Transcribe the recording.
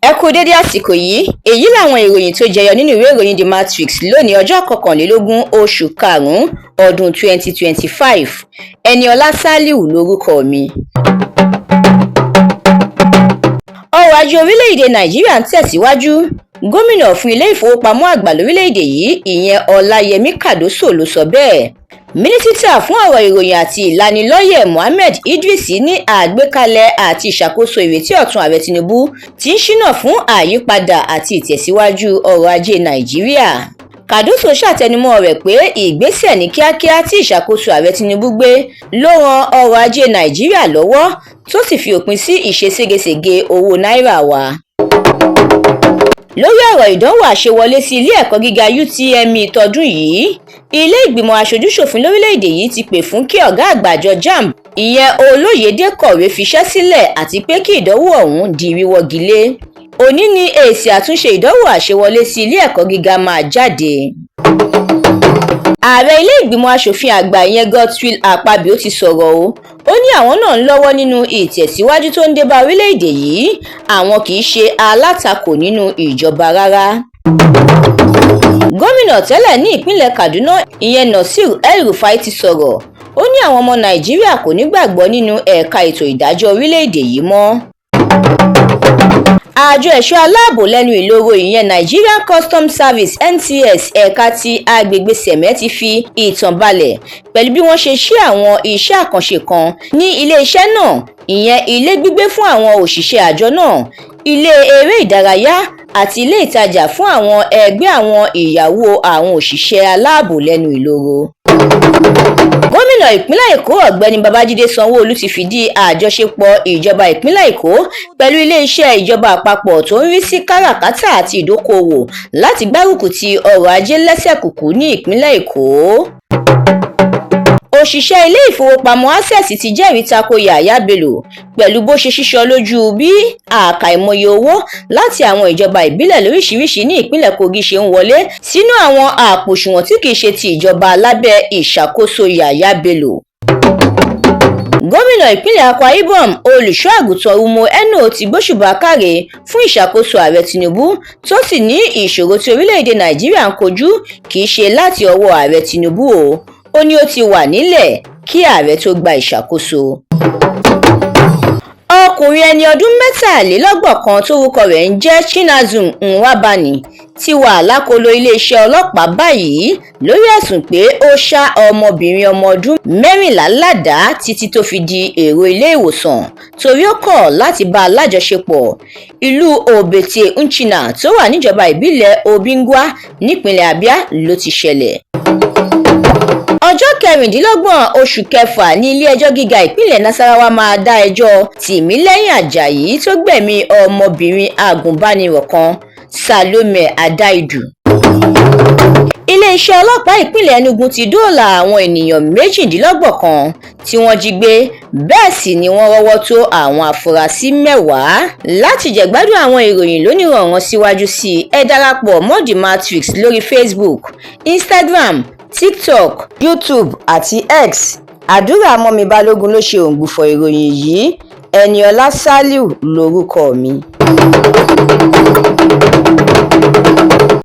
Ẹ kú dédé àsìkò yìí. Èyí làwọn ìròyìn tó jẹyọ nínú ìwé ìròyìn The Matrix lónìí, ọjọ́ kọkànlélógún oṣù karùn-ún ọdún 2025. Ẹniọlá Saliu lórúkọ mi. Ọrọ̀ ajé orílẹ̀-èdè Nàìjíríà ń tẹ̀síwájú. Gómìnà fún ilé ìfowópamọ́ àgbà lórílẹ̀-èdè yìí, ìyẹn Ọláyẹmí Kàdóso, ló sọ bẹ́ẹ̀. Mínísítà fún ọ̀rọ̀ ìròyìn àti ìlanilọ́yẹ̀ Mohammed Idris ní àgbékalẹ̀ àti ìṣàkóso ìrètí ọ̀tun Ààrẹ Tinubu ti ń ṣínà fún àyípadà àti ìtẹ̀síwájú ọrọ̀ ajé Nàìjíríà. Kàdóso ṣàtẹnumọ́ rẹ̀ pé ìgbésẹ̀ ní kíákíá tí ìṣàkóso Ààrẹ Tinubu gbé ló ran ọrọ̀ ajé Nàìjíríà lọ́wọ́, tó sì fi òpin sí ìṣe ségesège owó náírà wa. Lórí ọ̀rọ̀ ìdánwò àṣewọlé sí ilé ẹ̀kọ́ gíga UTME tọdún yìí, ilé ìgbìmọ̀ aṣojú-ṣòfin lórílẹ̀‐èdè yìí ti pè fún kí ọ̀gá àgbà àjọ JAMB, ìyẹn Olóyedè, kọ̀wé fiṣẹ́ sílẹ̀ àti pé kí ìdánwò ọ̀hún di wíwọ́gi lé. Òní ni èsì àtúnṣe ìdánwò àṣewọlé sí ilé ẹ̀kọ́ gíga máa jáde. Ààrẹ ilé ìgbìmọ̀ asòfin àgbà, ìyẹn Godswill Akpabio, ti sọ̀rọ̀ o. Ó ní àwọn náà ń lọ́wọ́ nínú ìtẹ̀síwájú tó ń dé bá orílẹ̀-èdè yìí, àwọn kì í ṣe alátakò nínú ìjọba rárá. Gómìnà tẹ́lẹ̀ ní ìpínlẹ̀ Kaduna, ìyẹn Nasir El-Rufai, ti sọ̀rọ̀. Ó ní àwọn ọmọ Nàìjíríà kò ní gbàgbọ́ nínú ẹ̀ka ètò ìdájọ́ orílẹ̀-èdè yìí mọ́. Àjọ ẹ̀ṣọ́ aláàbò lẹ́nu ìloro, ìyẹn Nigerian Customs Service, NCS, ẹ̀ka ti agbègbè Seme, ti fi ìtàn balẹ̀ pẹ̀lú bí wọ́n ṣe ṣí àwọn iṣẹ́ àkànṣe kan ní iléeṣẹ́ náà, ìyẹn ilé gbígbé fún àwọn òṣìṣẹ́ àjọ náà, ilé eré ìdárayá àti ilé ìtajà fún àwọn ẹgbẹ́ àwọn ìyàwó àwọn òṣìṣẹ́ aláàbò lẹ́nu ìloro. Gómìnà ìpínlẹ̀ Èkó, Ọ̀gbẹ́ni Babájídé Sanwó-Olú, ti fìdí àjọṣepọ̀ ìjọba ìpínlẹ̀ Èkó pẹ̀lú iléeṣẹ́ ìjọba àpapọ̀ tó ń rí sí káràkátà àti ìdókòòwò láti gbárùkù ti ọrọ̀ ajé lẹ́sẹ̀kùkú ní ìpínlẹ̀ Èkó. Òṣìṣẹ́ ilé ìfowópamọ́ Access ti jẹ́rìí tako Yàyà Bello pẹ̀lú bó ṣe ṣíṣọ lójú bí àkàìmọye owó láti àwọn ìjọba ìbílẹ̀ lóríṣiríṣi ní ìpínlẹ̀ Kogi ṣe ń wọlé sínú àwọn àpò òṣùwọ̀n tí kìí ṣe ti ìjọba lábẹ́ ìṣàkóso Yàyà Bello. Gómìnà ìpínlẹ̀ Akwa Ibom, Olùṣọ́-àgùntàn Umo Eno, ti gbóṣùbà káre fún ìṣàkóso Ààrẹ Tinubu, tó sì ní ìṣòro tí orílẹ̀-èdè Nàìjíríà ń kojú kìí ṣe láti ọwọ́ Ààrẹ Tinubu o. Ó ní ó ti wà nílẹ̀ kí ààrẹ tó gba ìṣàkóso. Ọkùnrin ẹni ọdún 33 kan tórúkọ rẹ̀ ń jẹ́ Chinazum Nwabani ti wà lákọlò iléeṣẹ́ ọlọ́pàá báyìí lórí ẹ̀sùn pé ó ṣá ọmọbìnrin ọmọ ọdún 14 ládàá títí tó fi di èrò ilé ìwòsàn torí ó kọ̀ láti bá a lájọṣepọ̀. Ìlú Obete Nchina tó wà níjọba ìbílẹ̀ Obingwa nípínlẹ̀ Abia ló ti ṣẹlẹ̀. Ọjọ́ 26 oṣù kẹfà ní ilé-ẹjọ́ gíga ìpínlẹ̀ Nasarawa máa dá ẹjọ́ Tìmílẹ́yìn Ajayi tó gbẹ̀mí ọmọbìnrin agùnbánirọ̀ kan, Salome Adaidu. Iléeṣẹ́ ọlọ́pàá ìpínlẹ̀ Enugu ti dóòlà àwọn ènìyàn 28 kan tí wọ́n jí gbé, bẹ́ẹ̀ sì ni wọ́n rọ́wọ́ tó àwọn afurasí 10. Láti jẹ̀gbádùn àwọn ìròyìn lóníranran síwájú sí i, ẹ darapọ̀ mọ́ The Matrix lórí Facebook, Instagram, TikTok, YouTube àti X. Àdúrà mọ́mì Balógun ló ṣe òǹgbùfọ̀ ìròyìn yìí. Ẹniọlá Saliu lórúkọ mi.